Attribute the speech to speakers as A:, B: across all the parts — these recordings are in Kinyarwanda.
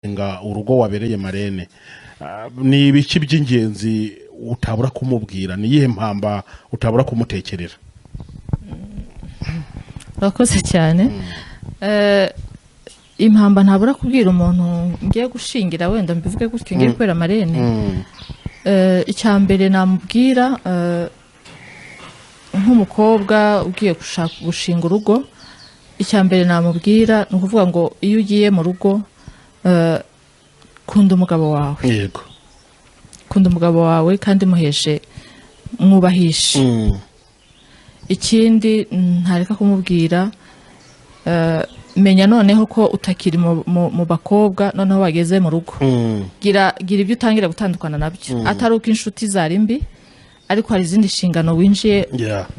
A: Nga urugo wabereye marraine, ni ibiki by'ingenzi utabura kumubwira? Ni iyihe mpamba utabura kumutekerera?
B: Urakoze cyane. Impamba ntabura kubwira umuntu ngiye gushingira, wenda mbivuge gutyo, ngiye kubera marraine, icya mbere namubwira, nk'umukobwa ugiye gushaka gushinga urugo, icya mbere namubwira ni ukuvuga ngo iyo ugiye mu rugo, kunda umugabo wawe. Kunda umugabo wawe kandi muheshe, mwubahishe. Ikindi ntareka kumubwira, menya noneho ko utakiri mu bakobwa, noneho wageze mu rugo. Gira ibyo utangira gutandukana nabyo, atari uko inshuti zari mbi, ariko hari izindi nshingano winjiye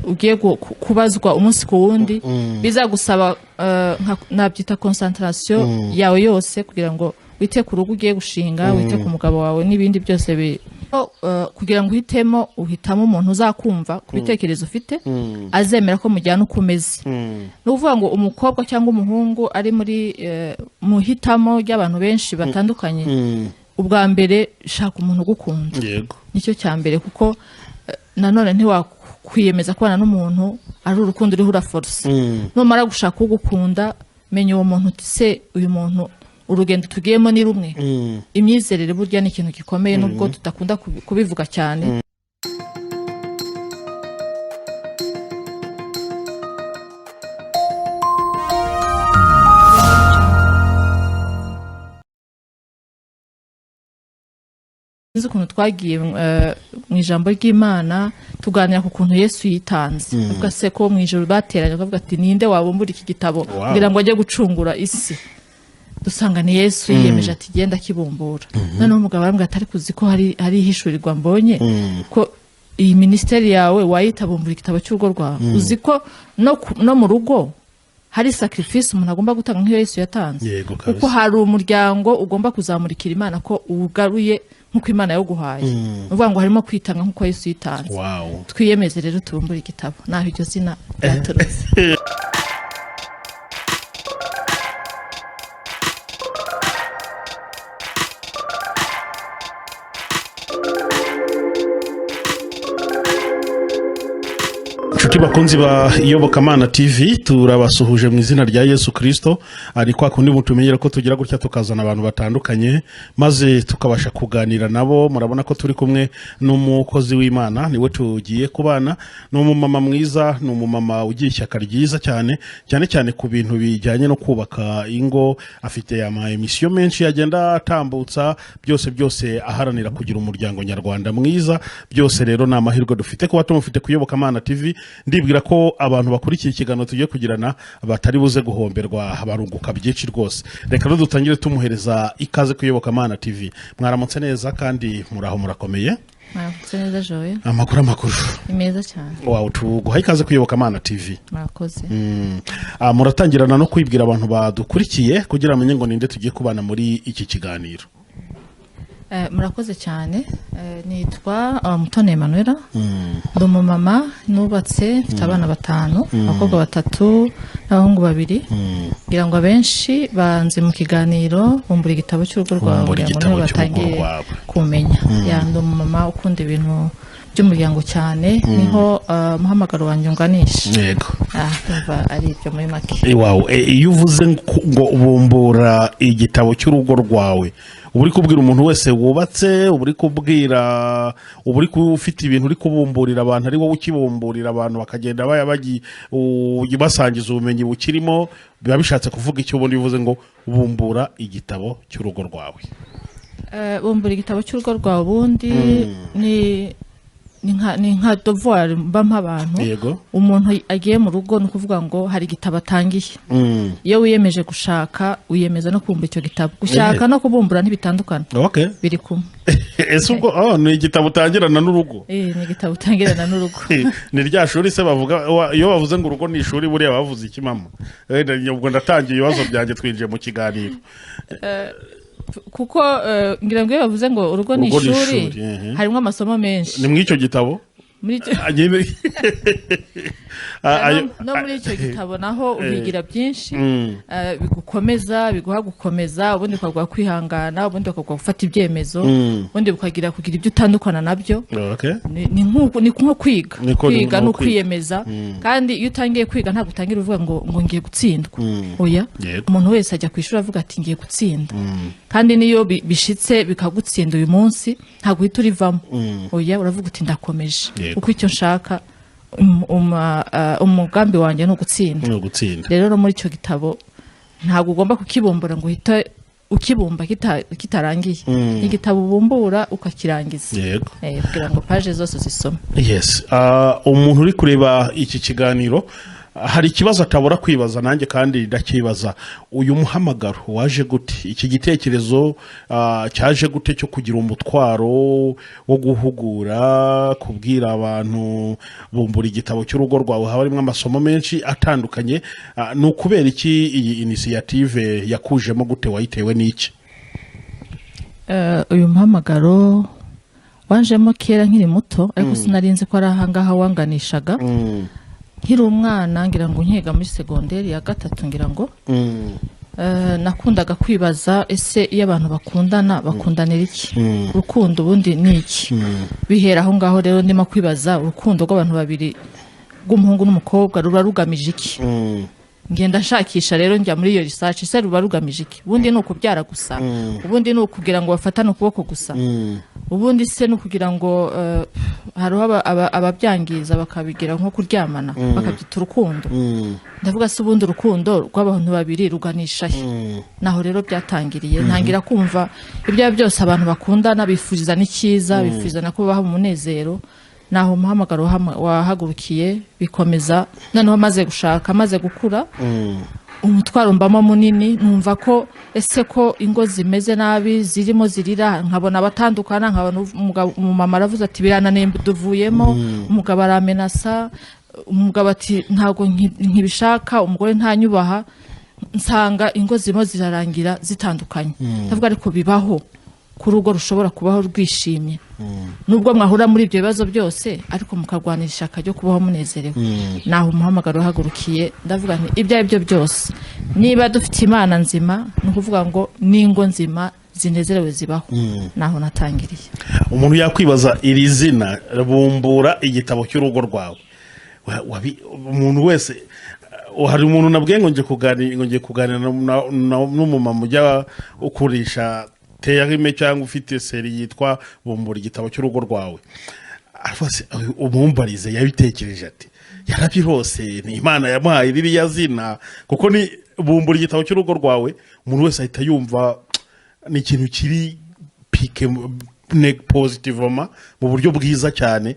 B: ugiye kubazwa umunsi ku wundi, bizagusaba nabyita concentration yawe yose kugira ngo wite ku rugo ugiye gushinga, wite ku mugabo wawe n'ibindi byose kugira ngo uhitemo, uhitamo umuntu uzakumva ku bitekerezo ufite, azemera ko mujyana uko umeze. Ni ukuvuga ngo umukobwa cyangwa umuhungu ari muri mu hitamo ry'abantu benshi batandukanye, ubwa mbere shaka umuntu ugukunda. Nicyo cya mbere, kuko nanone ntiwakwiyemeza kubana n'umuntu ari urukundo uriho uraforce. Numara gushaka ugukunda, menya uwo muntu uti: "Se uyu muntu urugendo tugiyemo ni rumwe?" Imyizerere burya ni ikintu gikomeye, nubwo tudakunda kubivuga cyane. Sinzi ukuntu twagiye mu ijambo ry'Imana, tuganira ku kuntu Yesu yitanze. Avuga se ko mu ijoro bateranye bakavuga ati: "Ninde wabumbura iki gitabo kugira ngo ajye gucungura isi?" Dusanga ni Yesu yiyemeje ati: "Genda akibumbura." Noneho umugabo arambwira ati: "Ariko uzi ko hari ihishurirwa mbonye ko iyi minisiteri yawe wayitabumbura igitabo cy'urugo rwawe? Uzi ko no mu rugo hari sacrifice umuntu agomba gutanga nk'iyo Yesu yatanze?" Kuko hari umuryango ugomba kuzamurikira Imana ko uwugaruye nk'uko Imana yawuguhaye. Ni ukuvuga ngo harimo kwitanga nk'uko Yesu yitanze. Twiyemeze rero tubumbure igitabo, naho iryo zina ryaturutse.
A: Inshuti bakunzi ba Iyobokamana TV, turabasuhuje mu izina rya Yesu Kirisito. Ari kwa kundi mutumenyera ko tugira gutya tukazana abantu batandukanye maze tukabasha kuganira nabo. Murabona ko turi kumwe n'umukozi w'Imana, niwe tugiye kubana. Ni umumama mwiza, ni umumama ugira ishyaka ryiza cyane cyane cyane ku bintu bijyanye no kubaka ingo. Afite ama émission menshi agenda atambutsa, byose byose aharanira kugira umuryango nyarwanda mwiza. Byose rero ni amahirwe dufite kuba tumufite ku Iyobokamana TV. Ndibwira ko abantu bakurikiye ikiganiro tugiye kugirana batari buze guhomberwa, barunguka byinshi rwose. Reka rero dutangire tumuhereza ikaze ku Iyobokamana TV. Mwaramutse neza kandi muraho, murakomeye?
B: Mwaramutse neza, Joye.
A: Amakuru, amakuru?
B: Ni meza cyane.
A: Wawe, tuguha ikaze ku Iyobokamana TV.
B: Murakoze.
A: Muratangirana no kwibwira abantu badukurikiye kugira bamenye ngo ninde tugiye kubana muri iki kiganiro.
B: Murakoze cyane. Nitwa Mutoni Emanuela, ndi umumama, nubatse, mfite abana batanu, abakobwa batatu n'abahungu babiri. Ngira ngo abenshi banze mu kiganiro bumbura igitabo cy'urugo rwawe.
A: Bumbura
B: kugira ngo
A: igitabo
B: nibo
A: cy'urugo
B: batangiye
A: rwawe.
B: kumenya. Ya, ndi umumama ukunda ibintu by'umuryango cyane, niho umuhamagaro wanjye unganisha. Ndumva ari ibyo muri make.
A: Iwawe, iyo uvuze ngo bumbura igitabo cy'urugo rwawe, uba uri kubwira umuntu wese wubatse, uba uri kubwira, uba uri ufite ibintu uri kubumburira abantu, ari wowe ukibumburira abantu bakagenda basangiza ubumenyi bukirimo. Biba bishatse kuvuga icyo ubundi bivuze ngo bumbura igitabo cy'urugo rwawe?
B: Bumbura igitabo cy'urugo rwawe ubundi ni nka devoir mba mpa abantu. Umuntu agiye mu rugo, ni ukuvuga ngo hari igitabo atangiye. Iyo wiyemeje gushaka, wiyemeza no kubumbura icyo gitabo. Gushaka no kubumbura ntibitandukana, biri kumwe.
A: Ese ubwo, oh, ni igitabo utangirana n'urugo?
B: Ni igitabo utangirana n'urugo.
A: Ni rya shuri se bavuga, iyo bavuze ngo urugo ni ishuri, buriya bavuze iki mama? Ubwo ndatangiye ibibazo byanjye, twinjiye mu kiganiro.
B: Kuko ngira ngo iyo bavuze ngo urugo ni
A: Urugo ni
B: ishuri,
A: ishuri,
B: harimo amasomo menshi.
A: Ni muri icyo gitabo.
B: Muri icyo- No muri icyo gitabo naho uhigira byinshi bigukomeza, biguha gukomeza, ubundi bikaguha kwihangana, ubundi bakaguha gufata ibyemezo, ubundi bukagira kugira ibyo utandukana nabyo. Ni nko kwiga. Kwiga
A: ni
B: ni
A: nko kwiga.
B: ukwiyemeza. Kandi iyo utangiye kwiga, ntabwo utangira uvuga ngo ngiye gutsindwa, oya. Umuntu wese ajya ku ishuri avuga ati: "Ngiye gutsinda." Kandi niyo bishitse bikagutsinda uyu munsi, ntabwo uhita urivamo, oya, uravuga uti: "Ndakomeje kuko icyo nshaka, umugambi wanjye ni ugutsinda."
A: Ni ugutsinda.
B: Rero no muri icyo gitabo ntabwo ugomba kukibumbura ngo uhite ukibumba kitarangiye. Ni igitabo ubumbura ukakirangiza kugira ngo paje zose zisome.
A: Yes. Umuntu uri kureba iki kiganiro, hari ikibazo atabura kwibaza, nanjye kandi ndakibaza: uyu muhamagaro waje gute? Iki gitekerezo cyaje gute cyo kugira umutwaro wo guhugura, kubwira abantu bumbura igitabo cy'urugo rwawe? Haba harimo amasomo menshi atandukanye. Ni ukubera iki iyi initiative yakujemo gute? Wayitewe n'iki?
B: Uyu muhamagaro wanjemo kera nkiri muto, ariko sinari nzi ko ari ahangaha wanganishaga. Nkiri umwana, ngira ngo nkiga muri segonderi ya gatatu, ngira ngo nakundaga kwibaza: ese iyo abantu bakundana, bakundanira iki? Urukundo ubundi ni iki? Bihera aho ngaho rero ndimo kwibaza urukundo rw'abantu babiri, rw'umuhungu n'umukobwa, ruba rugamije iki? Ngenda nshakisha rero, njya muri iyo research: ese ruba rugamije iki? Ubundi ni ukubyara gusa? Ubundi ni ukugira ngo bafatane ukuboko gusa? Ubundi se ni ukugira ngo hariho ababyangiza bakabigira nko kuryamana, bakabyita urukundo? Ndavuga: se ubundi urukundo rw'abantu babiri ruganisha he? Naho rero byatangiriye, ntangira kumva ibyo ari byo byose abantu bakundana bifuriza n'icyiza, bifurizana ko babaha umunezero. Naho umuhamagaro wahagurukiye, bikomeza. Noneho maze gushaka, maze gukura, umutwaro mbamo munini. Numva ko ese ko ingo zimeze nabi, zirimo zirira, nkabona abatandukana, nkabona umumama aravuze ati: "Birananiye, duvuyemo." Umugabo aramenasa, umugabo ati: "Ntabwo nkibishaka, umugore ntanyubaha." Nsanga ingo zirimo zirarangira zitandukanye. Ndavuga: ariko bibaho ko urugo rushobora kubaho rwishimye, nubwo mwahura muri ibyo bibazo byose, ariko mukarwanira ishyaka ryo kubaho munezerewe. Naho umuhamagaro uhagurukiye. Ndavuga nti: ibyo ari byo byose, niba dufite Imana nzima, ni ukuvuga ngo n'ingo nzima zinezerewe zibaho. Naho natangiriye.
A: Umuntu yakwibaza iri zina "Bumbura igitabo cy'urugo rwawe". Umuntu wese, hari umuntu nabwiye ngo ngiye kuganira n'umumama ujya ukurisha terime cyangwa ufite série yitwa "Bumbura igitabo cy'urugo rwawe". Aravuga se, umumbarize yabitekereje ati yarabirose, ni Imana yamuhaye ririya zina? Kuko ni "Bumbura igitabo cy'urugo rwawe", umuntu wese ahita yumva ni ikintu kiri pike ne positivement, mu buryo bwiza cyane.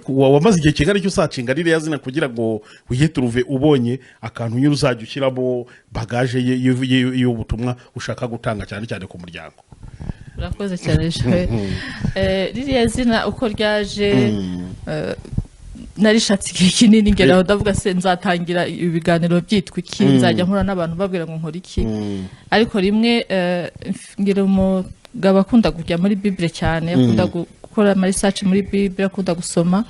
A: Wamaze igihe kingana icyo usearchinga ririya zina kugira ngo wiyituruve, ubonye akantu nyine uzajya ushyiramo bagage y'ubutumwa ushaka gutanga, cyane cyane ku muryango?
B: Urakoze cyane, Joel. Ririya zina uko ryaje, narishatse igihe kinini. Ngera aho ndavuga: se nzatangira ibiganiro byitwa iki? Nzajya mpura n'abantu babwira ngo nkora iki? Ariko rimwe ngira umugabo akunda kujya muri Bible cyane, akunda gukora ama research muri Bible, akunda gusoma.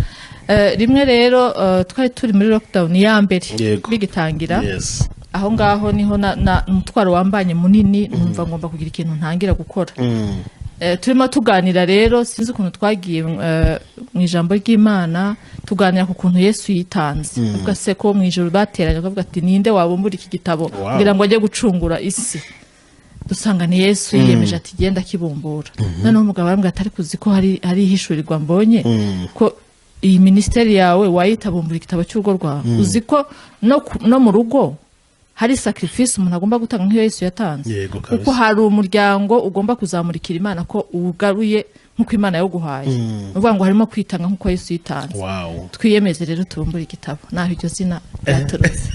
B: Rimwe rero twari turi muri lockdown ya mbere bigitangira. Aho ngaho niho na umutwaro wambanye munini, numva ngomba kugira ikintu ntangira gukora. Turimo tuganira rero, sinzi ukuntu twagiye mu ijambo ry'Imana, tuganira ku kuntu Yesu yitanze. Avuga se ko mu ijoro bateranye bakavuga ati: "Ninde wabumbura iki gitabo kugira ngo ajye gucungura isi?" Dusanga ni Yesu yiyemeje ati: "Genda kibumbura." Noneho umugabo arambwira ati: "Ariko uzi ko hari ihishurirwa mbonye ko iyi minisiteri yawe wayita 'Bumbura igitabo cy'urugo rwawe'? Uzi ko no mu rugo hari sacrifice umuntu agomba gutanga nk'iyo Yesu yatanze?" Kuko hari umuryango ugomba kuzamurikira Imana ko uwugaruye nk'uko Imana yawuguhaye. Ni ukuvuga ngo harimo kwitanga nk'uko Yesu yitanze. Twiyemeze rero tubumbure igitabo. Naho iryo zina ryaturutse.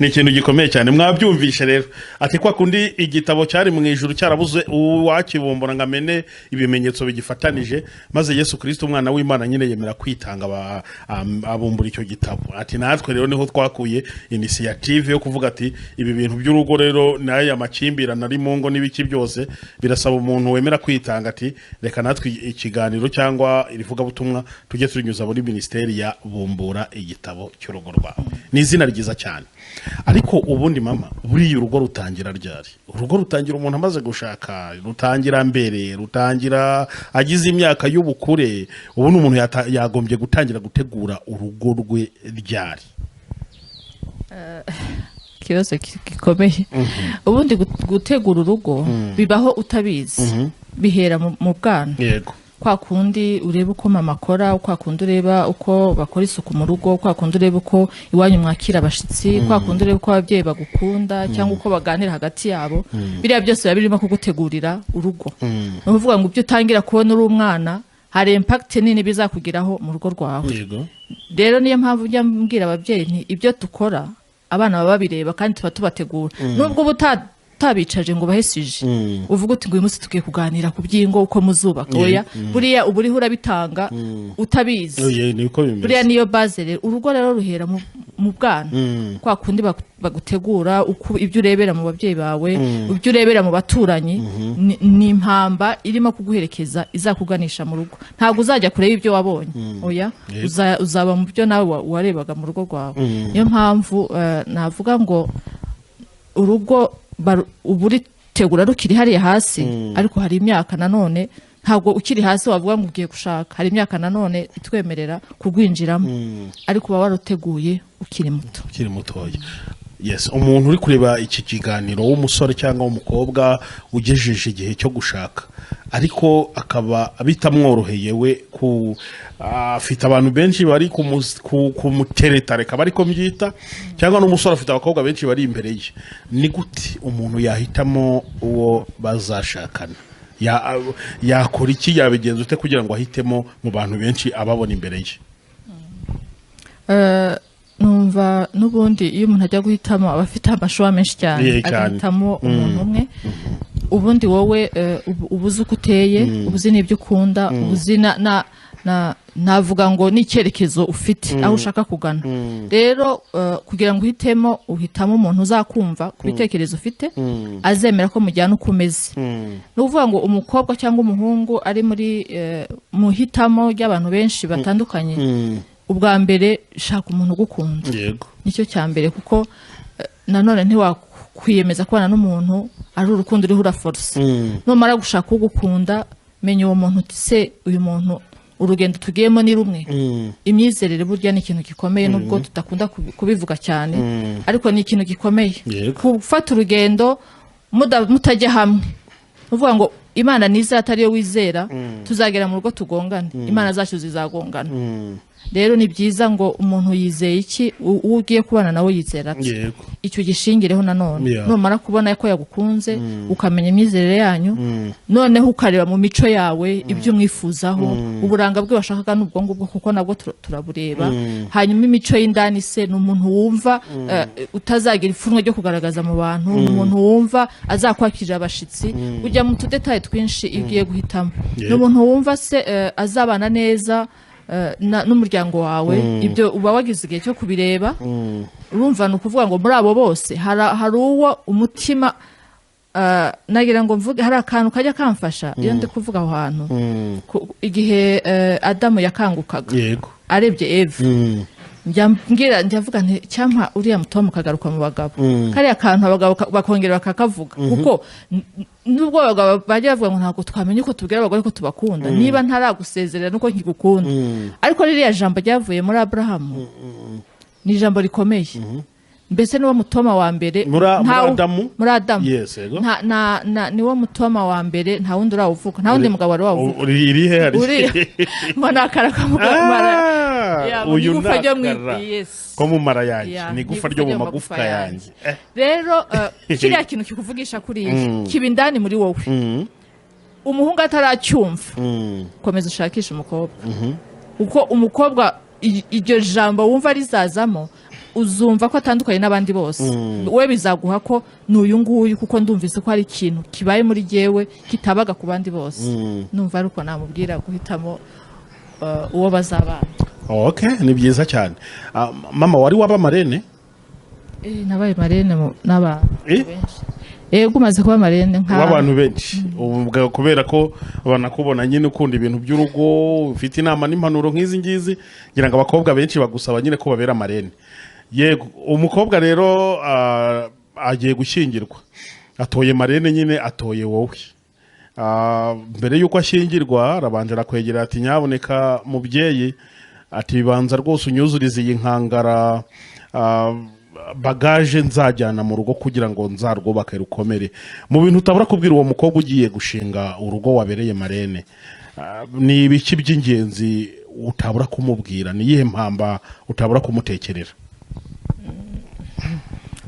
A: Ni ikintu gikomeye cyane. Mwabyumvishe rero, ati kwa kundi igitabo cyari mu ijuru cyarabuze uwakibumbura ngo amene ibimenyetso bigifatanije, maze Yesu Kirisito umwana w'Imana nyine yemera kwitanga, abumbura icyo gitabo. Ati natwe rero niho twakuye initiative yo kuvuga ati ibi bintu by'urugo rero n'aya makimbirane ari mu ngo n'ibiki byose birasaba umuntu wemera kwitanga. Ati reka natwe. Natwe ikiganiro cyangwa irivugabutumwa tujye turinyuza muri minisiteri ya Bumbura Igitabo cy'Urugo Rwawe. Ni izina ryiza cyane. Ariko ubundi mama, buriya urugo rutangira ryari? Urugo rutangira umuntu amaze gushaka? Rutangira mbere? Rutangira agize imyaka y'ubukure? Ubundi umuntu yagombye gutangira gutegura urugo rwe ryari?
B: Ikibazo gikomeye. Ubundi gutegura urugo bibaho utabizi, bihera mu bwana. Kwa kundi ureba uko mama akora, kwa kundi ureba uko bakora isuku mu rugo, kwa kundi ureba uko iwanyu mwakira abashitsi, kwa kundi ureba uko ababyeyi bagukunda cyangwa uko baganira hagati yabo, biriya byose biba birimo kugutegurira urugo. Ni ukuvuga ngo ibyo utangira kubona uri umwana hari impact nini bizakugiraho mu rugo rwawe. Rero niyo mpamvu njya mbwira ababyeyi nti ibyo dukora abana baba babireba kandi tuba tubategura, nubwo uba utabicaje ngo bahe sujet, uvuga uti ngo uyu munsi tugiye kuganira ku by'ingo, uko muzubaka. Oya, buriya uba uriho urabitanga utabizi.
A: Oye, niko bimeze.
B: Buriya niyo base. Rero urugo rero ruhera mu bwana, kwa kundi bagutegura, uko ibyo urebera mu babyeyi bawe, ibyo urebera mu baturanyi, ni impamba irimo kuguherekeza izakuganisha mu rugo. Ntabwo uzajya kureba ibyo wabonye, oya. Uzaba mu byo nawe warebaga mu rugo rwawe. Niyo mpamvu navuga ngo urugo uba uritegura rukiri hariya hasi. Ariko hari imyaka nanone, ntabwo ukiri hasi wavuga ngo ugiye gushaka. Hari imyaka nanone itwemerera kurwinjiramo, ariko uba waruteguye ukiri muto.
A: Ukiri mutoya, yes. Umuntu uri kureba iki kiganiro w'umusore cyangwa w'umukobwa ugejeje igihe cyo gushaka, ariko akaba bitamworoheye, we ku afite abantu benshi bari kumutereta, reka bari ko mbyita, cyangwa n'umusore afite abakobwa benshi bari imbere ye, ni gute umuntu yahitamo uwo bazashakana? Yakora iki? Yabigenza ute kugira ngo ahitemo mu bantu benshi ababona imbere ye?
B: Numva n'ubundi iyo umuntu ajya guhitamo aba afite ama choix menshi cyane,
A: Cyane.
B: agahitamo umuntu umwe. Ubundi wowe uba uzi uko uteye, uba uzi n'ibyo ukunda, uba uzi na navuga ngo n'icyerekezo ufite, aho ushaka kugana. Rero kugira ngo uhitemo, uhitamo umuntu uzakumva ku bitekerezo ufite, azemera ko mujyana uko umeze. Ni ukuvuga ngo umukobwa cyangwa umuhungu ari muri mu hitamo ry'abantu benshi batandukanye, ubwa mbere shaka umuntu ugukunda. Nicyo cya mbere, kuko nanone ntiwakwiyemeza kubana n'umuntu ari urukundo uriho uraforce. Numara gushaka ugukunda, menya uwo muntu uti: se uyu muntu urugendo tugiyemo ni rumwe? Imyizerere burya ni ikintu gikomeye, nubwo tudakunda kubivuga cyane, ariko ni ikintu gikomeye. Gufata urugendo mutajya hamwe, uvuga ngo Imana nizera atari yo wizera, tuzagera mu rugo tugongane, Imana zacu zizagongana. Rero ni byiza ngo umuntu yizeye iki, uwo ugiye kubana nawe yizera ate, icyo gishingireho nanone. Numara kubona ko yagukunze, ukamenya imyizerere yanyu, noneho ukareba mu mico yawe ibyo umwifuzaho, uburanga bwe washakaga n'ubwo ngubwo, kuko nabwo turabureba. Hanyuma imico y'indani se, ni umuntu wumva utazagira ipfunwe ryo kugaragaza mu bantu? Ni umuntu wumva azakwakirira abashitsi? Ujya mu tu détails twinshi iyo ugiye guhitamo. Ni umuntu wumva se azabana neza n'umuryango wawe? Ibyo uba wagize igihe cyo kubireba. Urumva, ni ukuvuga ngo muri abo bose hari uwo umutima nagira ngo mvuge, hari akantu kajya kamfasha iyo ndi kuvuga aho hantu. Igihe Adamu yakangukaga arebye Eva, njya mbwira, njya mvuga nti cyampa uriya mutomu ukagaruka mu bagabo, kariya kantu abagabo bakongera bakakavuga, kuko nubwo abagabo bajya bavuga ngo ntabwo twamenya uko tubwira abagore ko tubakunda, niba ntaragusezerera nuko nkigukunda, ariko ririya jambo ryavuye muri Aburahamu ni ijambo rikomeye. Mbese niwo mutoma wa mbere.
A: Muri Adamu?
B: Muri Adamu.
A: Yes, yego.
B: Niwo mutoma wa mbere, nta wundi urawuvuga, nta wundi mugabo wari wawuvuga.
A: Irihe hari?
B: Uriya mbona akara kamugara.
A: Ah,
B: Ya, mu
A: uyu
B: igufa ryo mu
A: nakara
B: yes.
A: ko mu mara yanjye,
B: Ya,
A: ni igufa ryo mu magufwa yanjye.
B: Rero kiriya kintu kikuvugisha kuriya kiba indani muri wowe. Umuhungu ataracyumva, komeza ushakishe umukobwa, kuko umukobwa iryo jambo wumva rizazamo, uzumva ko atandukanye n'abandi bose. We bizaguha ko ni uyu nguyu, kuko ndumvise ko hari ikintu kibaye muri jyewe kitabaga ku bandi bose. Numva ari uko namubwira guhitamo uwo bazabana.
A: Okay, ni byiza cyane. Ah, mama, wari waba marraine?
B: Nabaye marraine n'abantu benshi. Yego, umaze kuba marraine nka
A: W'abantu benshi ubu kubera ko banakubona nyine ukunda ibintu by'urugo, ufite inama n'impanuro nk'izi ngizi, ngira ngo abakobwa benshi bagusaba nyine ko babera marraine. Yego, umukobwa rero agiye gushyingirwa, atoye marraine nyine, atoye wowe. Mbere y'uko ashyingirwa arabanje arakwegera ati: "Nyaboneka mubyeyi," ati, "bibanza rwose unyuzurize iyi nkangara bagage nzajyana mu rugo kugira ngo nzarwubake rukomere." Mu bintu utabura kubwira uwo mukobwa ugiye gushinga urugo wabereye marraine, ni ibiki by'ingenzi utabura kumubwira? Ni iyihe mpamba utabura kumutekerera?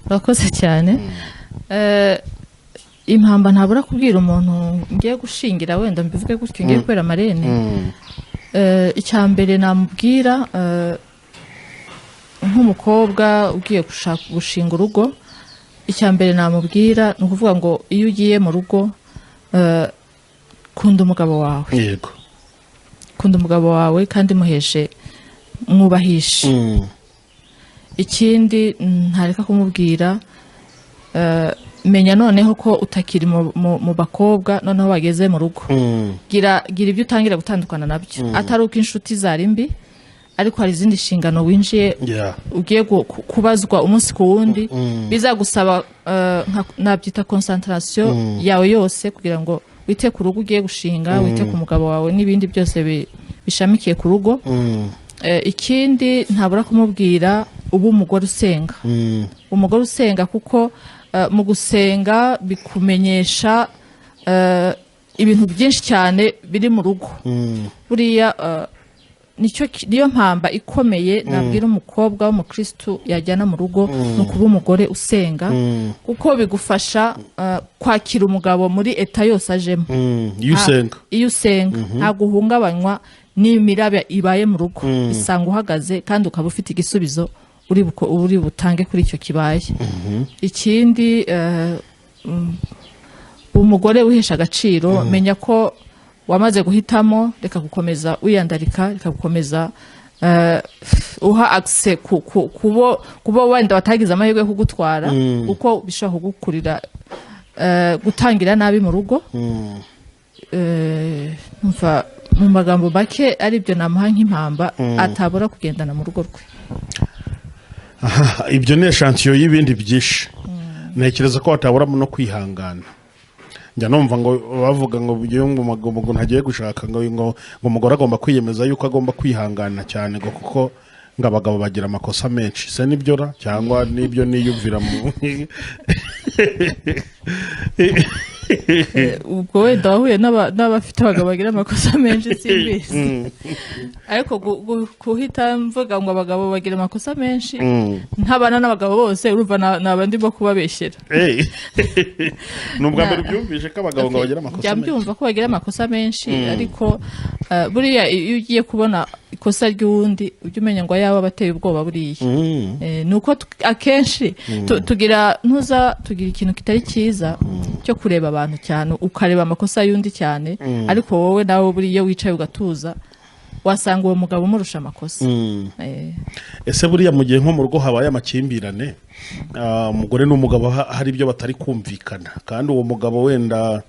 B: Urakoze cyane. Impamba ntabura kubwira umuntu ngiye gushingira, wenda mbivuge gutyo, ngiye kubera marraine, icya mbere namubwira, nk'umukobwa ugiye gushaka gushinga urugo, icya mbere namubwira ni ukuvuga ngo iyo ugiye mu rugo, kunda umugabo wawe. Kunda umugabo wawe kandi muheshe, mwubahishe. Ikindi ntareka kumubwira, menya noneho ko utakiri mu bakobwa, noneho wageze mu rugo. Gira ibyo utangira gutandukana nabyo, atari uko inshuti zari mbi, ariko hari izindi nshingano winjiye ugiye kubazwa umunsi ku wundi, bizagusaba nabyita concentration yawe yose kugira ngo wite ku rugo ugiye gushinga, wite ku mugabo wawe n'ibindi byose bishamikiye ku rugo. Ikindi ntabura kumubwira, uba umugore usenga. Umugore usenga, kuko mu gusenga bikumenyesha ibintu byinshi cyane biri mu rugo. Buriya niyo mpamba ikomeye nabwira umukobwa w'umukristu yajyana mu rugo, ni ukuba umugore usenga, kuko bigufasha kwakira umugabo muri état yose ajemo.
A: Iyo usenga.
B: Iyo usenga ntabwo uhungabanywa n'imirabyo ibaye mu rugo, isanga uhagaze kandi ukaba ufite igisubizo uri butange kuri icyo kibaye. Ikindi, umugore wihesha agaciro. Menya ko wamaze guhitamo, reka gukomeza wiyandarika, reka gukomeza uha accès kubo wenda batagize amahirwe yo kugutwara, kuko bishobora kugukurira gutangira nabi mu rugo. Numva mu magambo make aribyo namuha nk'impamba atabura kugendana mu rugo rwe.
A: Aha, ibyo ni échantillon y'ibindi byinshi. Ntekereza ko hataburamo no kwihangana. Njya numva ngo bavuga ngo iyo ngo umuntu agiye gushaka, ngo umugore agomba kwiyemeza yuko agomba kwihangana cyane, ngo kuko ngo abagabo bagira amakosa menshi. Se nibyo ra, cyangwa nibyo niyumvira mu
B: Ubwo wenda wahuye n'abafite abagabo bagira amakosa menshi, simbizi, ariko guhita mvuga ngo abagabo bagira amakosa menshi ntabana n'abagabo bose, urumva naba ndimo kubabeshyera.
A: Ni ubwa mbere ubyumvise ko abagabo ngo bagira amakosa
B: Njya
A: menshi?
B: Mbyumva ko bagira amakosa menshi, ariko buriya iyo ugiye kubona ikosa ry'uwundi, ujya umenya ngo ayaba abateye ubwoba buriya. Ni uko akenshi tugira ntuza tugira ikintu kitari cyiza cyo kureba abantu cyane, ukareba amakosa y'undi cyane, ariko wowe nawe buriya iyo wicaye ugatuza, wasanga uwo mugabo umurusha amakosa.
A: Ese buriya mu gihe nko mu rugo habaye amakimbirane, umugore n'umugabo hari ibyo batari kumvikana, kandi uwo mugabo wenda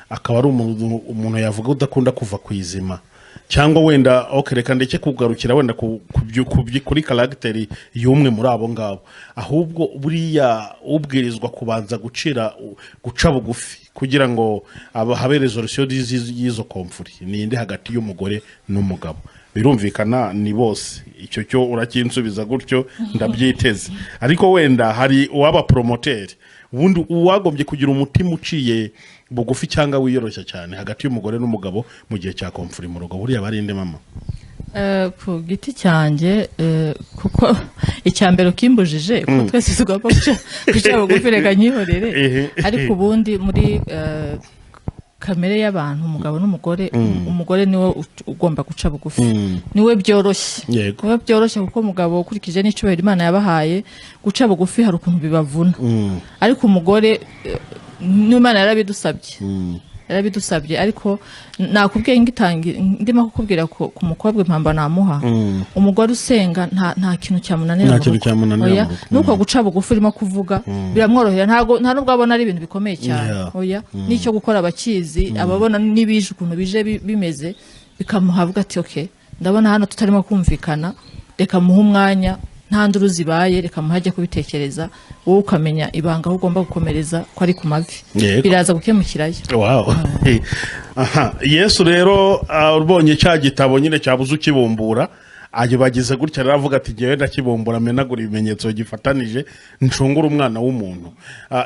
A: akaba ari umuntu yavuga udakunda kuva ku izima, cyangwa wenda, ok, reka ndeke kugarukira wenda kuri caractère y'umwe muri abo ngabo, ahubwo buriya ubwirizwa kubanza guca bugufi kugira ngo habe résolution y'izo conflits ni inde hagati y'umugore n'umugabo? Birumvikana ni bose, icyo cyo urakinsubiza gutyo ndabyiteze, ariko wenda hari uwaba promoteur, ubundi uwagombye kugira umutima uciye bugufi cyangwa wiyoroshya cyane hagati y'umugore n'umugabo mu gihe cya conflit mu rugo, buriya barinde mama?
B: Ku giti cyanjye, kuko icya mbere ukimbujije ko twese tugomba guca bugufi, reka nyihorere. Ariko ubundi muri kamere y'abantu, umugabo n'umugore, umugore niwe ugomba guca bugufi, niwe byoroshye. Niwe byoroshye, kuko umugabo, ukurikije n'icyubahiro Imana yabahaye, guca bugufi hari ukuntu bibavuna, ariko umugore, n'Imana yarabidusabye. Yarabidusabye, ariko nakubwiye ndimo kukubwira ku mukobwa impamba namuha. Umugore usenga nta kintu cyamunanira
A: Nta
B: mu
A: kintu
B: rugo.
A: cyamunanira
B: Oya,
A: mu rugo.
B: nuko guca bugufi urimo kuvuga biramworohera, ntago nta nubwo abona ari ibintu bikomeye cyane. Oya, n'icyo gukora abakizi, ababona n'ibije ukuntu bije bimeze, bikamuha avuga ati: "Okay, ndabona hano tutarimo kumvikana, reka muhe umwanya, nta nduru zibaye, reka muhajye kubitekereza." Wowe ukamenya ibanga aho ugomba gukomereza ko ari ku mavi. Biraza gukemukirayo.
A: Wow. Aha Yesu rero ubonye cya gitabo nyine cyabuze ukibumbura, agibagize gutya rero, avuga ati: "Ngewe ndakibumbura, menagura ibimenyetso gifatanije, ncungure umwana w'umuntu."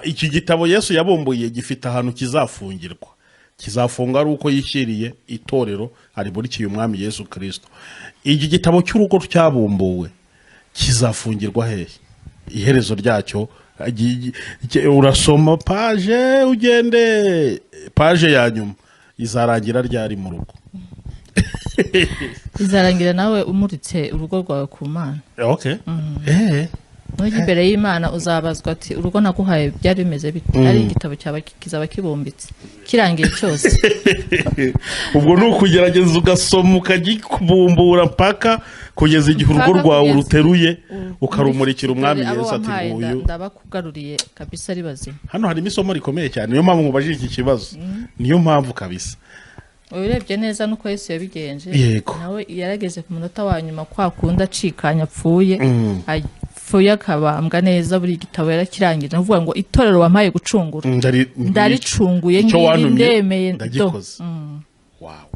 A: Iki gitabo Yesu yabumbuye gifite ahantu kizafungirwa. Kizafunga ari uko yishyiriye itorero arimurikiye umwami Yesu Kirisito. Iki gitabo cy'urugo cyabumbuwe kizafungirwa hehe? Iherezo ryacyo urasoma page, ugende page ya nyuma, izarangira ryari mu rugo?
B: Izarangira nawe umuritse urugo rwawe ku Mana.
A: Okay.
B: Nujya imbere y'Imana uzabazwa ati: "Urugo naguhaye byari bimeze bite?" Ari igitabo cyaba kizaba kibumbitse kirangiye cyose.
A: Ubwo ni ukugerageza ugasoma, ukagikubumbura mpaka kugeza igihe urugo
B: Mpaka
A: rwawe
B: kugeza
A: uruteruye, ukarumurikira umwami
B: Dore abo
A: Yesu ati:
B: wampaye
A: "Nguyu."
B: Ndabakugaruriye kabisa, ari bazima.
A: Hano harimo isomo rikomeye cyane, niyo mpamvu mubajije iki kibazo, niyo mpamvu kabisa.
B: Urebye neza nuko Yesu yabigenje. Nawe yarageze ku munota wa nyuma, kwa kundi acikanya apfuye, apfuye akabambwa neza, buri gitabo yarakirangije. Ni ukuvuga ngo itorero wampaye gucungura ndaricunguye,
A: Icyo
B: ngiri
A: wantumye
B: ndemeye do.
A: ndagikoze. Wow.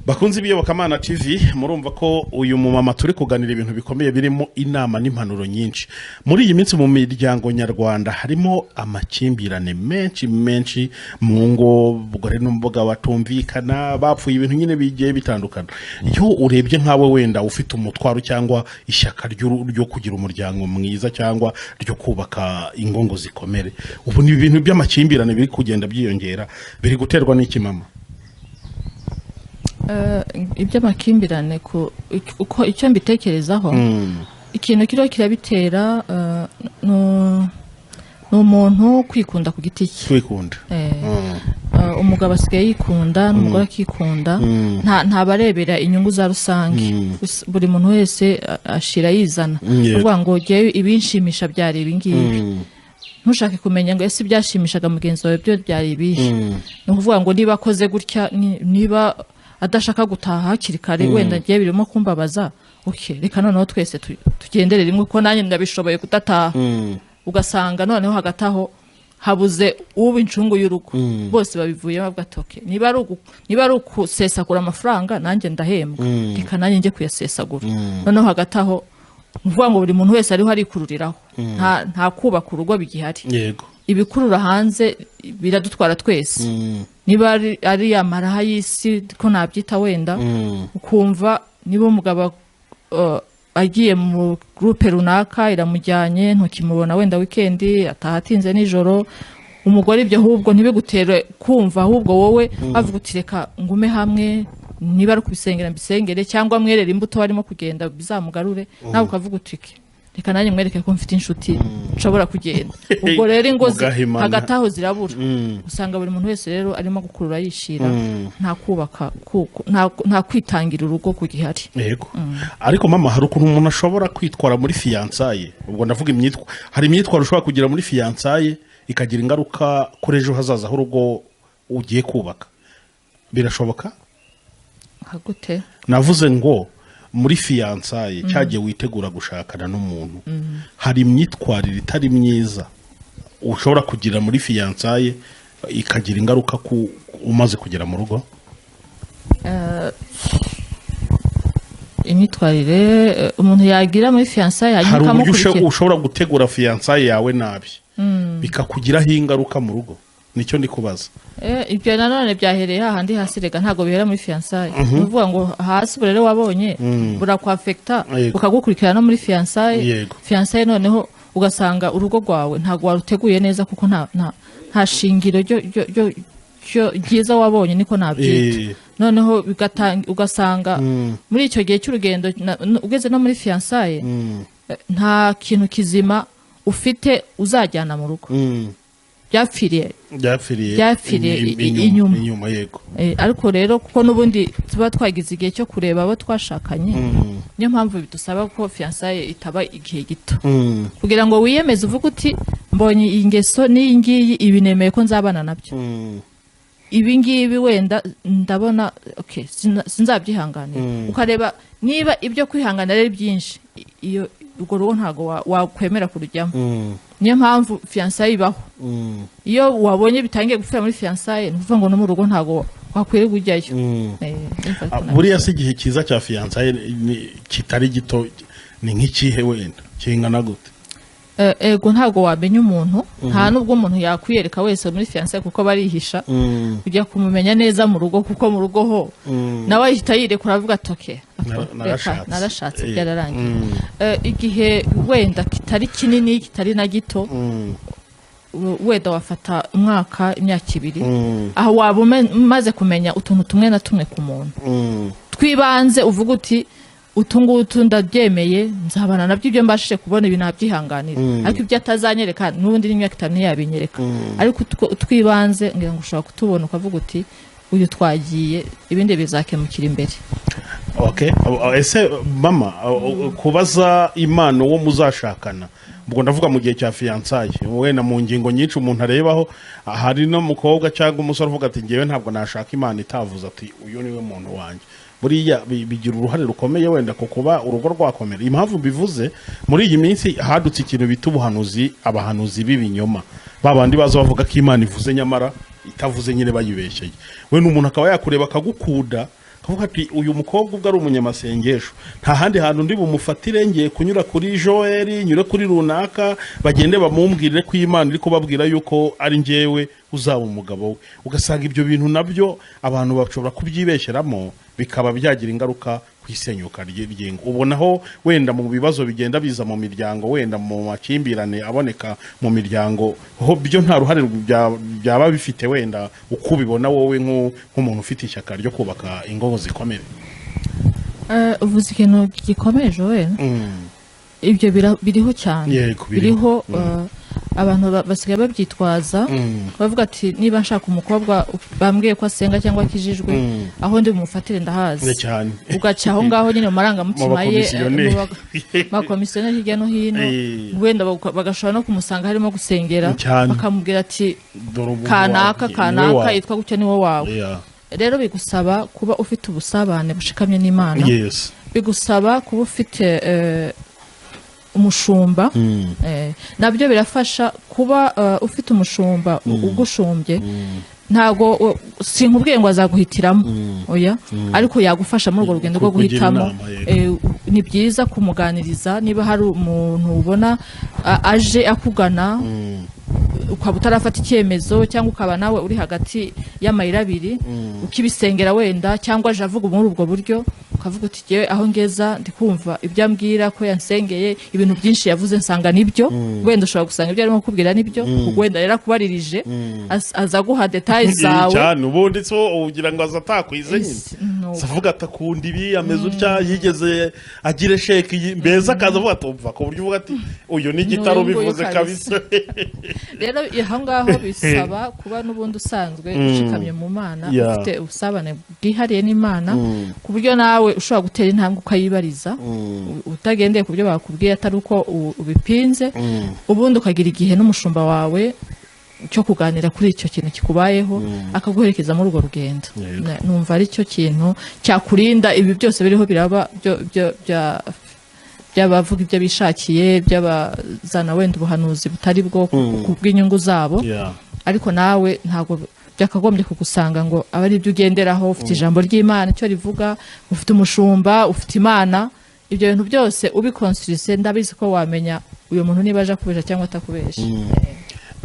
A: Bakunzi b'Iyobokamana TV, murumva ko uyu mumama turi kuganira ibintu bikomeye birimo inama n'impanuro nyinshi. Muri iyi minsi mu miryango nyarwanda harimo amakimbirane menshi menshi mu ngo, umugore n'umugabo batumvikana, bapfuye ibintu nyine bigiye bitandukana. Iyo urebye nkawe wenda ufite umutwaro cyangwa ishyaka ryo kugira umuryango mwiza cyangwa ryo kubaka ingo ngo zikomere, ubu ni ibintu by'amakimbirane biri kugenda byiyongera, biri guterwa n'iki, mama?
B: Iby'amakimbirane uko icyo mbitekerezaho, ikintu kiriho kirabitera ni umuntu kwikunda ku giti cye.
A: Kwikunda.
B: Umugabo asigaye yikunda n'umugore akikunda, ntabarebera inyungu za rusange. Buri muntu wese ashira yizana. Uvuga ngo jyewe ibinshimisha byari ibi ngibi, ntushake kumenya ngo ese ibyashimishaga mugenzi wawe byo byari ibihe. Ni ukuvuga ngo niba akoze gutya, niba adashaka gutaha hakiri kare, wenda ngiye birimo kumbabaza, okay, reka noneho twese tugendere rimwe kuko nanjye ndabishoboye kudataha. Ugasanga noneho hagati aho habuze uba incungu y'urugo, bose babivuyemo, bavuga ati: "Okay, niba ari ukusesagura amafaranga, nanjye ndahembwa, reka nanjye njye kuyasesagura." Noneho hagati aho ni ukuvuga ngo buri muntu wese ariho arikururiraho, nta kubaka urugo bigihari. Ibikurura hanze biradutwara twese, niba ari ya maraha y'isi ko nabyita wenda, ukumva niba umugabo agiye mu groupe runaka iramujyanye, ntukimubona wenda weekend, ataha atinze nijoro. Umugore ibyo ahubwo ntibigutere kumva, ahubwo wowe bavuga uti: "Reka ngume hamwe, niba ari ukubisengera mbisengere, cyangwa mwerere imbuto barimo kugenda bizamugarure." Nawe ukavuga uti: "Ke, reka nanjye mwereke ko mfite inshuti nshobora kugenda." Ubwo rero ingo
A: Mugahimana.
B: hagati aho zirabura. Usanga buri muntu wese rero arimo gukurura yishira, nta kubaka, nta kwitangira urugo kugihari.
A: Yego, ariko mama, hari ukuntu umuntu ashobora kwitwara muri fiançailles, ubwo ndavuga hari imyitwarire ushobora kugira muri fiançailles ikagira ingaruka kuri ejo hazaza h'urugo ugiye kubaka. Birashoboka?
B: Nka gute?
A: Navuze ngo muri fiançailles, cyagiye witegura gushakana n'umuntu, hari imyitwarire itari myiza ushobora kugira muri fiançailles ikagira ingaruka ku umaze kugera mu rugo.
B: Imyitwarire umuntu yagira muri fiançailles hanyuma
A: Hari uburyo
B: ikamukurikira?
A: ushobora gutegura fiançailles yawe nabi bikakugiraho ingaruka mu rugo, nicyo ndi kubaza.
B: Ibyo nanone byahereye hahandi hasi rega, ntabwo bihera muri fiançailles. Ni ukuvuga ngo hasi uburere wabonye burakwafekita, bukagukurikirana no muri fiançailles. Fiançailles noneho ugasanga urugo rwawe ntabwo waruteguye neza, kuko nta shingiro ryo ryiza wabonye, niko nabyita. Noneho ugasanga muri icyo gihe cy'urugendo ugeze no muri fiançailles, nta kintu kizima ufite uzajyana mu rugo. Byapfiriye
A: Byapfiriye
B: Byapfiriye inyuma.
A: Inyuma, yego.
B: Ariko rero kuko n'ubundi tuba twagize igihe cyo kureba abo twashakanye, niyo mpamvu bidusaba ko fiançailles itaba igihe gito, kugira ngo wiyemeze, uvuge uti: "Mbonye iyi ngeso n'iyi ngiyi, ibi nemeye ko nzabana nabyo, ibi ngibi wenda ndabona okay, sinzabyihanganira." Ukareba niba ibyo kwihanganira ari byinshi, iyo urwo rugo ntabwo wakwemera kurujyamo. Niyo mpamvu fiançailles ibaho. Iyo wabonye bitangiye gupfira muri fiançailles, ni ukuvuga ngo no mu rugo ntabwo wakwirirwa ujyayo. Urumva ko
A: Buriya se igihe cyiza cya fiançailles kitari gito ni nk'ikihe? Wenda kingana gute?
B: Ego, ntabwo wamenya umuntu, nta nubwo umuntu yakwiyereka wese muri fiançailles, kuko barihisha. Ujya kumumenya neza mu rugo, kuko mu rugo ho nawe ahita yirekura, avuga ati: "Okay, reka,
A: Narashatse.
B: narashatse, byararangiye." Igihe wenda kitari kinini, kitari na gito, wenda wafata umwaka, imyaka 2, aho waba umaze kumenya utuntu tumwe na tumwe ku muntu twibanze, uvuga uti: "Utu ngutu ndabyemeye, nzabana nabyo, ibyo mbashije kubona ibi nabyihanganira, ariko ibyo atazanyereka n'ubundi n'imyaka 5 ntiyabinyereka." Ariko utwibanze ngira ngo ushobora kutubona, ukavuga uti: "Uyu twagiye, ibindi bizakemukira imbere."
A: Okay. Ese mama, kubaza Imana uwo muzashakana, ubwo ndavuga mu gihe cya fiançailles, wenda mu ngingo nyinshi umuntu arebaho, hari n'umukobwa cyangwa umusore uvuga ati: "Ngewe ntabwo nashaka Imana itavuze ati uyu niwe muntu wanjye." Buriya bigira uruhare rukomeye wenda ku kuba urugo rwakomera? Impamvu mbivuze, muri iyi minsi hadutse ikintu bita ubuhanuzi, abahanuzi b'ibinyoma, ba bandi baza bavuga ko Imana ivuze nyamara itavuze nyine, bayibeshyeye. We n'umuntu akaba yakureba akagukunda, akavuga ati: "Uyu mukobwa ubwo ari umunyamasengesho, nta handi hantu ndi bumufatire, ngiye kunyura kuri Joel, nyure kuri runaka, bagende bamumbwirire ko Imana iri kubabwira yuko ari njyewe uzaba umugabo we." Ugasanga ibyo bintu nabyo abantu bashobora kubyibeshyeramo, bikaba byagira ingaruka ku isenyuka ry'ingo. Ubonaho wenda mu bibazo bigenda biza mu miryango, wenda mu makimbirane aboneka mu miryango, ho byo nta ruhare byaba bifite, wenda uko ubibona wowe nk'umuntu ufite ishyaka ryo kubaka ingo zikomeye?
B: Uvuze ikintu gikomeye, Joel. Ibyo biriho cyane.
A: Yego, biriho.
B: Biriho. Abantu basigaye babyitwaza, bavuga ati: "Niba nshaka umukobwa bambwiye ko asenga cyangwa akijijwe, aho ndi bumufatire ndahazi."
A: Ni cyane.
B: Ugaca aho ngaho nyine mu marangamutima
A: Mu
B: ye,
A: bakomisiyoneri.
B: mu bakomisiyoneri hirya no hino, wenda bagashobora no kumusanga harimo gusengera,
A: Cyane.
B: bakamubwira ati:
A: "Dore umuntu
B: Kanaka,
A: wawe, niwe
B: kanaka
A: wawe."
B: yitwa gutya, niwo wawe." Rero bigusaba kuba ufite ubusabane bushikamye n'Imana. Bigusaba kuba ufite umushumba. Nabyo birafasha kuba ufite umushumba ugushumbye. Ntago sinkubwiye ngo azaguhitiramo, oya, ariko yagufasha muri urwo rugendo rwo
A: Kukugira
B: guhitamo.
A: inama, yego.
B: Ni byiza kumuganiriza niba hari umuntu ubona aje akugana, ukaba utarafata icyemezo, cyangwa ukaba nawe uri hagati y'amayira abiri ukibisengera wenda, cyangwa aje avuga muri ubwo buryo, ukavuga uti: "Jyewe aho ngeza ndi kumva ibyo ambwira ko yansengeye, ibintu byinshi yavuze nsanga nibyo." Wenda ushobora gusanga ibyo arimo kukubwira nibyo, wenda rero akubaririje, aza guha détails zawe.
A: Cyane, ubundi so ugira ngo aza atakwize nyine.
B: No.
A: Avuga ati: "Akunda ibi, ameze utya, yigeze agira échec iyi." Mbese akaza avuga ati: "Umva", ku buryo uvuga ati: "Uyu ni gitaro."
B: N'uyu nguyu
A: Bivuze kabisa.
B: Rero aho ngaho bisaba kuba n'ubundi usanzwe ushikamye mu Mana, ufite ubusabane bwihariye n'Imana, ku buryo nawe ushobora gutera intambwe ukayibariza, utagendeye ku byo bakubwiye, atari uko ubipinze. Ubundi ukagira igihe n'umushumba wawe cyo kuganira kuri icyo kintu kikubayeho, akaguherekeza muri urwo rugendo. Numva ari cyo kintu cyakurinda ibi byose biriho biraba by'abavuga ibyo bishakiye, by'abazana wenda ubuhanuzi butari bwo ku bw'inyungu zabo. Ariko nawe ntabwo byakagombye kugusanga ngo abe ari ibyo ugenderaho. Ufite ijambo ry'Imana icyo rivuga, ufite umushumba, ufite Imana. Ibyo bintu byose ubikonsirise, ndabizi ko wamenya uyu muntu niba aje akubesha cyangwa atakubesha.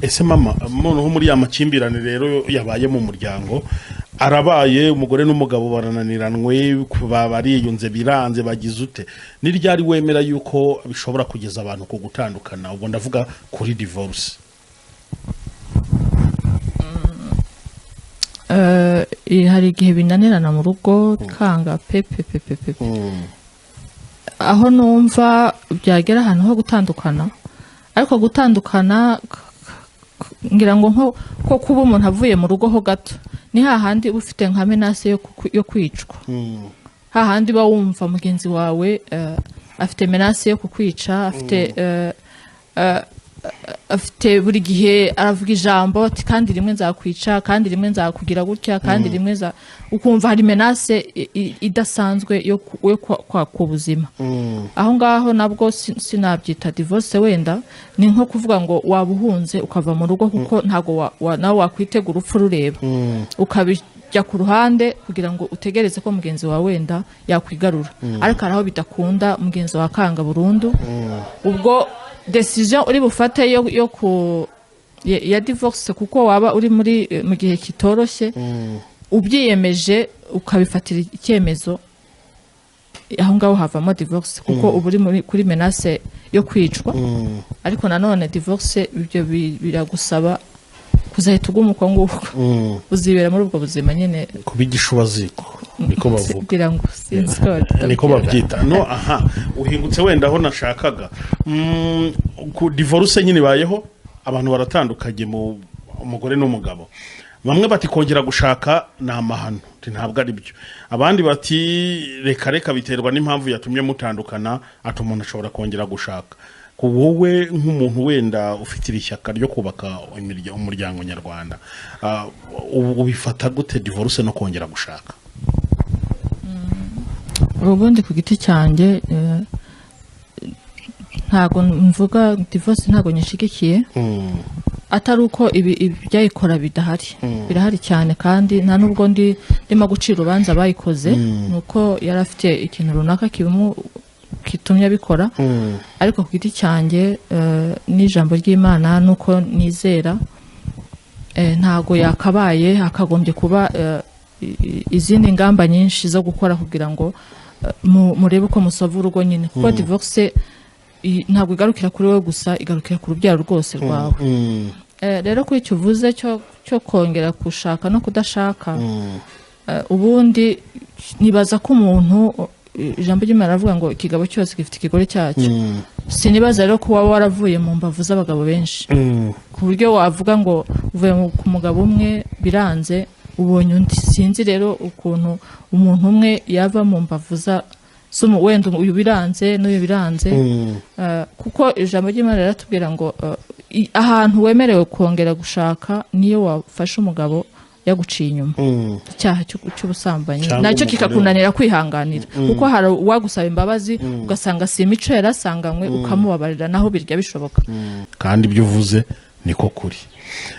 A: Ese mama, noneho muri ya makimbirane rero yabaye mu muryango, arabaye, umugore n'umugabo barananiranwe, bariyunze biranze, bagize ute, ni ryari wemera yuko bishobora kugeza abantu ku gutandukana? Ubwo ndavuga kuri divorce.
B: Hari igihe binanirana mu rugo kanga pe pe pe pe pe pe. Aho numva byagera ahantu ho gutandukana, ariko gutandukana Ngira ngo nko ko kuba umuntu avuye mu rugo ho gato, ni hahandi uba ufite nka menace yo kwicwa, hahandi uba wumva mugenzi wawe afite menace yo kukwica, afite afite buri gihe aravuga ijambo ati: "Kandi rimwe nzakwica, kandi rimwe nzakugira gutya, kandi rimwe nza", ukumva hari menace idasanzwe yo kwa ku buzima. Aho ngaho nabwo sinabyita divorce, wenda ni nko kuvuga ngo waba uhunze ukava mu rugo, kuko ntabwo nawe wakwitega urupfu rureba, ukabijya ku ruhande kugira ngo utegereze ko mugenzi wawe wenda yakwigarura. Ariko hari aho bidakunda, mugenzi wawe akanga burundu. Ubwo decision uri bufate yo ku ya divorce, kuko waba uri muri mu gihe kitoroshye, ubyiyemeje ukabifatira icyemezo, aho ngaho havamo divorce, kuko uba uri kuri menace yo kwicwa. Ariko nanone divorce ibyo biragusaba kuzahita uguma uko nguko, uzibera muri ubwo buzima nyine.
A: Kuba igishubaziko niko bavuga.
B: Kugira ngo sinzi ko babyita.
A: Niko babyita. No aha uhingutse wenda aho nashakaga. Ku divorce nyine ibayeho, abantu baratandukanye, mu umugore n'umugabo. Bamwe bati kongera gushaka ni amahano. Ati ntabwo ari byo. Abandi bati reka reka, biterwa n'impamvu yatumye mutandukana, ati umuntu ashobora kongera gushaka. Ku wowe nk'umuntu wenda ufite iri shyaka ryo kubaka umuryango nyarwanda, ubifata gute, divorce no kongera gushaka?
B: Ubundi ku giti cyanjye, ntabwo mvuga divorce, ntabwo nyishigikiye, atari uko ibi ibyayikora bidahari, birahari cyane, kandi nta nubwo ndimo gucira urubanza abayikoze, ni uko yari afite ikintu runaka kitumye abikora. Ariko ku giti cyanjye, n'ijambo ry'Imana nuko nizera, ntago yakabaye, hakagombye kuba izindi ngamba nyinshi zo gukora kugira ngo murebe uko musova urugo nyine, kuko divorce ntabwo igarukira kuri wowe gusa, igarukira ku rubyaro rwose rwawe. Rero kuri icyo uvuze cyo kongera gushaka no kudashaka, ubundi nibaza ko umuntu, ijambo ry'Imana riravuga ngo ikigabo cyose gifite ikigore cyacyo. Sinibaza rero ko waba waravuye mu mbavu z'abagabo benshi ku buryo wavuga ngo uvuye ku mugabo umwe biranze, ubonye undi. Sinzi rero ukuntu umuntu umwe yava mu mbavu wenda uyu biranze n'uyu biranze. Kuko ijambo ry'Imana riratubwira ngo ahantu wemerewe kongera gushaka niyo wafashe umugabo yaguciye inyuma, icyaha cy'ubusambanyi,
A: Cyangwa
B: nacyo
A: umugore.
B: kikakunanira kwihanganira, kuko hari uwagusaba imbabazi ugasanga si imico yarasanganywe, ukamubabarira, naho birya bishoboka.
A: Kandi ibyo uvuze niko kuri.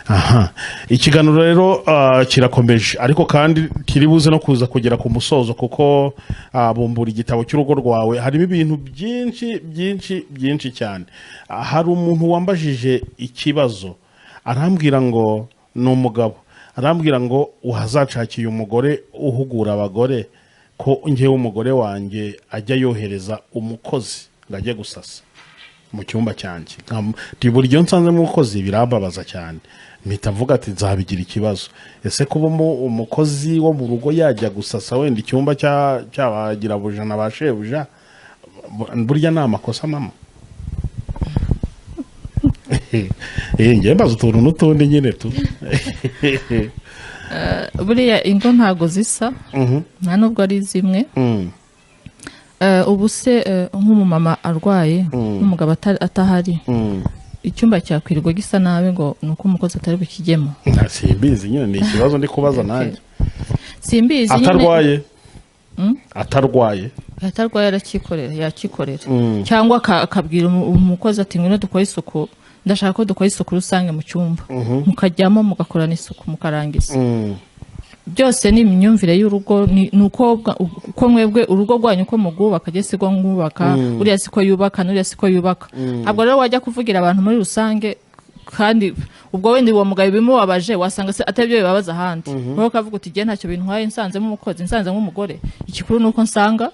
A: Aha ikiganiro rero kirakomeje, ariko kandi kiri buze no kuza kugera ku musozo, kuko bumbura igitabo cy'urugo rwawe, harimo ibintu byinshi byinshi byinshi cyane. Hari umuntu wambajije ikibazo, arambwira ngo ni umugabo, arambwira ngo wazanshakiye umugore uhugura abagore, ko njyewe umugore wanjye ajya yohereza umukozi ngo ajye gusasa mu cyumba cyanjye. Nti buri gihe nsanzemo umukozi birambabaza cyane, mpita mvuga ati nzabigira ikibazo. Ese kuba umukozi wo mu rugo yajya gusasa wenda icyumba cy'abagirabuja na ba shebuja, burya ni amakosa? Mama, ngewe mbaza utuntu n'utundi nyine tu.
B: Buriya ingo ntago zisa, nta nubwo ari zimwe. Ubu se nk'umumama arwaye n'umugabo atahari, icyumba cyakwirirwa gisa nabi ngo ni uko umukozi atari bukijyemo?
A: Simbizi nyine, ni ikibazo ndi kubaza nanjye.
B: Simbizi nyine.
A: Atarwaye, atarwaye.
B: Atarwaye aracyikorera, yakikorera, cyangwa akabwira umukozi ati: "Ngwino dukore isuku, ndashaka ko dukora isuku rusange mu cyumba", mukajyamo mugakorana isuku mukarangiza. Byose ni imyumvire y'urugo, ni uko mwebwe urugo rwanyu uko mugubaka. Jye siko mwubaka, uriya siko yubaka, n'uriya siko yubaka. Ntabwo rero wajya kuvugira abantu muri rusange, kandi ubwo wenda uwo mugabo bimubabaje, wasanga se atari byo bibabaza ahandi. Wowe ukavuga uti: "Jye ntacyo bintwaye nsanzemo umukozi, nsanzemo umugore, igikuru ni uko nsanga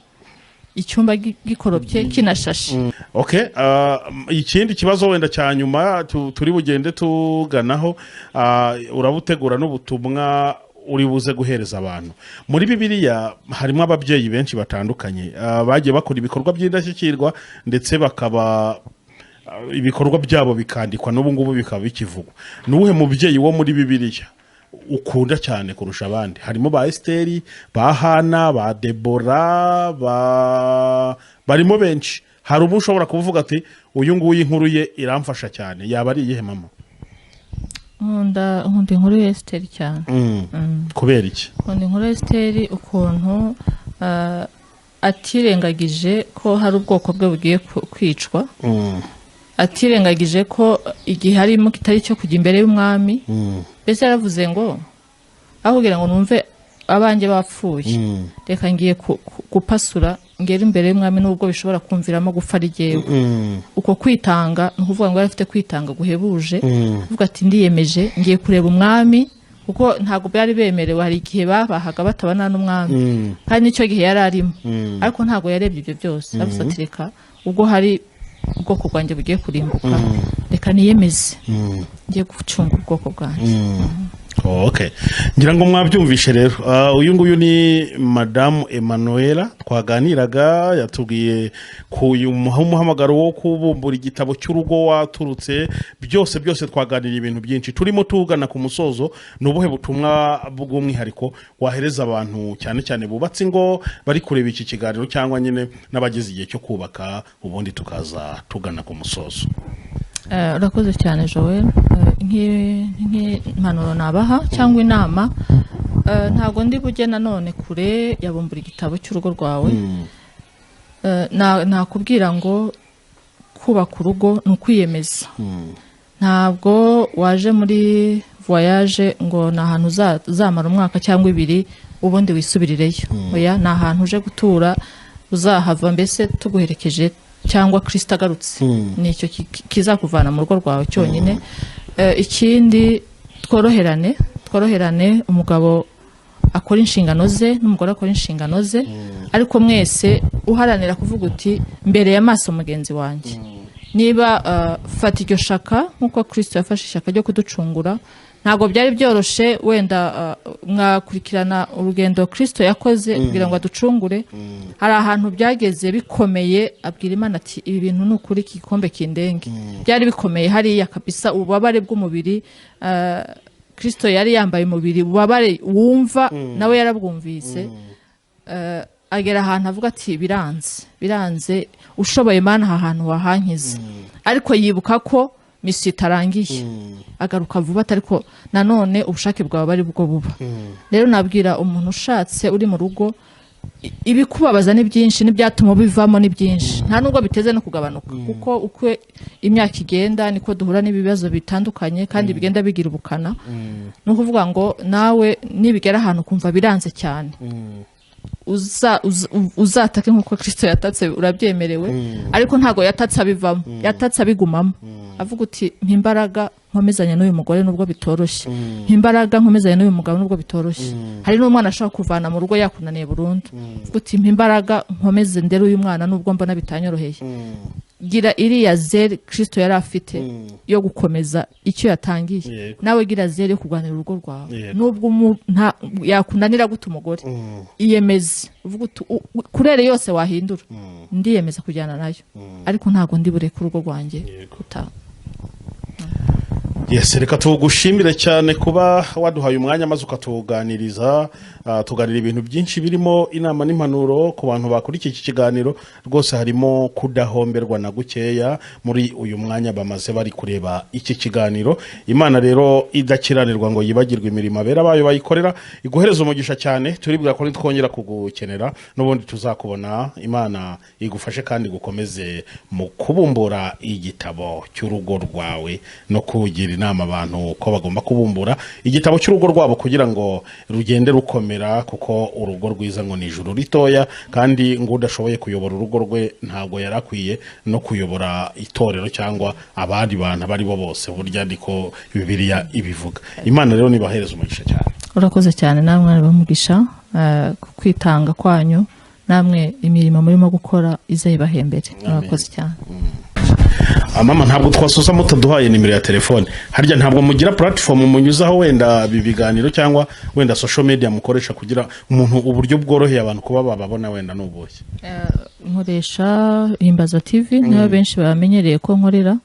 B: icyumba gikoropye kinashashe."
A: Okay, ikindi kibazo wenda cya nyuma turi bugende tuganaho, urabutegura n'ubutumwa uri buze guhereza abantu. Muri Bibiliya harimo ababyeyi benshi batandukanye, bagiye bakora ibikorwa by'indashyikirwa, ndetse bakaba Ibikorwa byabo bikandikwa n'ubu ngubu bikaba bikivugwa. Ni uwuhe mubyeyi wo muri Bibiliya ukunda cyane kurusha abandi? Harimo ba Esiteri, ba Hana, ba Debora, ba barimo benshi. Hari ubu ushobora kuvuga ati: "Uyu nguyu inkuru ye iramfasha cyane." Yaba ari iyihe, mama?
B: Nkunda inkuru ya Esiteri cyane.
A: Kubera iki?
B: Nkunda inkuru ya Esiteri ukuntu atirengagije ko hari ubwoko bwe bugiye kwicwa, atirengagije ko igihe harimo kitari icyo kujya imbere y'umwami. Mbese yaravuze ngo aho kugira ngo numve abanjye bapfuye, reka ngiye gupasura ngere imbere y'umwami, nubwo bishobora kumviramo gupfa ari jyewe. Uko kwitanga, ni ukuvuga ngo yari afite kwitanga guhebuje, kuvuga ati: "Ndiyemeje, ngiye kureba umwami," kuko ntabwo byari bemerewe. Hari igihe babahaga batabana n'umwami, kandi nicyo gihe yari arimo, ariko ntabwo yarebye ibyo byose. Avuze ati: "Reka, ubwo hari ubwoko bwanjye bugiye kurimbuka, reka niyemeze ngiye gucunga ubwoko bwanjye."
A: Okay, ngira ngo mwabyumvishe rero. Uyu nguyu ni Madamu Emanuela twaganiraga, yatubwiye ku uyu muhamagaro wo kubumbura igitabo cy'urugo waturutse. Byose byose twaganiriye ibintu byinshi. Turimo tugana ku musozo. Ni ubuhe butumwa bw'umwihariko wahereza abantu, cyane cyane bubatse ingo bari kureba iki kiganiro, cyangwa nyine n'abageze igihe cyo kubaka, ubundi tukaza tugana ku musozo?
B: Urakoze cyane, Joel. Nk'impanuro nabaha cyangwa inama, ntabwo ndi bujye nanone kure yabumbura igitabo cy'urugo rwawe. Nakubwira ngo kubaka urugo ni ukwiyemeza. Ntabwo waje muri voyage ngo ni ahantu uzamara umwaka cyangwa 2 ubundi wisubirireyo. Oya, ni ahantu uje gutura, uzahava mbese tuguherekeje cyangwa Kirisita agarutse. Ni icyo kizakuvana mu rugo rwawe cyonyine. Ikindi, tworoherane, tworoherane. Umugabo akora inshingano ze n'umugore akora inshingano ze, ariko mwese uharanira kuvuga uti: "Mbere y'amaso mugenzi wanjye." Niba fata iryo shaka nk'uko Kirisito yafashe ishyaka ryo kuducungura. Ntabwo byari byoroshe. Wenda mwakurikirana urugendo Kirisito yakoze kugira ngo aducungure. Hari ahantu byageze bikomeye, abwira Imana ati: "Ibi bintu ni ukuri, iki gikombe kindenge." Byari bikomeye hariya kabisa, ububabare bw'umubiri. Kirisito yari yambaye umubiri, ububabare wumva nawe yarabwumvise. Agera ahantu avuga ati: "Biranze, biranze, ushoboye Mana aha hantu wahankiza." Ariko yibuka ko mission itarangiye, agaruka vuba ati: "Ariko nanone ubushake bwawe ari bwo buba." Rero nabwira umuntu ushatse uri mu rugo, ibikubabaza ni byinshi, n'ibyatuma bivamo ni byinshi, nta nubwo biteze no kugabanuka, kuko uko imyaka igenda niko duhura n'ibibazo bitandukanye kandi bigenda bigira ubukana. Ni ukuvuga ngo nawe nibigera ahantu ukumva biranze cyane, uzatake nk'uko Kristo yatatse, urabyemerewe. Ariko ntabwo yatatse abivamo, yatatse abigumamo, avuga uti: "Mpa imbaraga nkomezanye n'uyu mugore nubwo bitoroshye, mpa imbaraga nkomezanye n'uyu mugabo nubwo bitoroshye." Hari n'umwana ashobora kuvana mu rugo yakunaniye burundu, avuga uti: "Mpa imbaraga nkomeze ndere uyu mwana nubwo mbona bitanyoroheye." Gira iriya zèle Kristo yari afite yo gukomeza icyo yatangiye. Nawe gira zèle yo kurwanira urugo rwawe. Nubwo yakunanira gute umugore, iyemeze uvuga uti: "Couleur yose wahindura, ndiyemeza kujyana nayo, ariko ntabwo ndi bureke urugo rwanjye gutaha."
A: Yes, reka tugushimire cyane kuba waduhaye umwanya maze ukatuganiriza, tuganira ibintu byinshi birimo inama n'impanuro ku bantu bakurikiye iki kiganiro. Rwose harimo kudahomberwa na gukeya muri uyu mwanya bamaze bari kureba iki kiganiro. Imana rero idakiranirwa ngo yibagirwe imirimo abera bayo bayikorera, iguhereza umugisha cyane. Turibwira ko nitwongera kugukenera n'ubundi tuzakubona. Imana igufashe kandi igukomeze mu kubumbura igitabo cy'urugo rwawe no kugira inama abantu ko bagomba kubumbura igitabo cy'urugo rwabo kugira ngo rugende rukomera, kuko urugo rwiza ngo ni ijuru ritoya, kandi ngo udashoboye kuyobora urugo rwe ntabwo yari akwiye no kuyobora itorero cyangwa abandi bantu abo ari bo bose. Burya niko Bibiliya ibivuga. Imana rero nibahereza umugisha cyane.
B: Urakoze cyane namwe, bamugisha ku kwitanga kwanyu, namwe imirimo murimo gukora izayibahembere. Murakoze cyane.
A: Mama, ntabwo twasoza mutaduhaye nimero ya telefone. Harya ntabwo mugira platform munyuzaho wenda ibi biganiro, cyangwa wenda social media mukoresha, kugira umuntu uburyo bworoheye abantu kuba bababona, wenda ni ubuhe?
B: Nkoresha Himbaza TV, niyo benshi bamenyereye ko nkorera.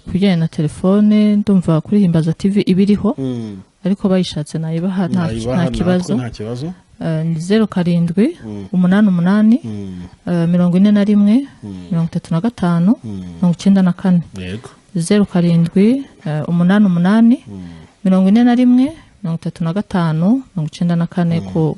B: Ku bijyanye na telefone, ndumva kuri Himbaza TV ibiriho, ariko bayishatse nayibaha,
A: Nayibaha.
B: nta kibazo.
A: Natwe nta kibazo.
B: Ni 0788 41 35 94. 07 88 41 35 94 ku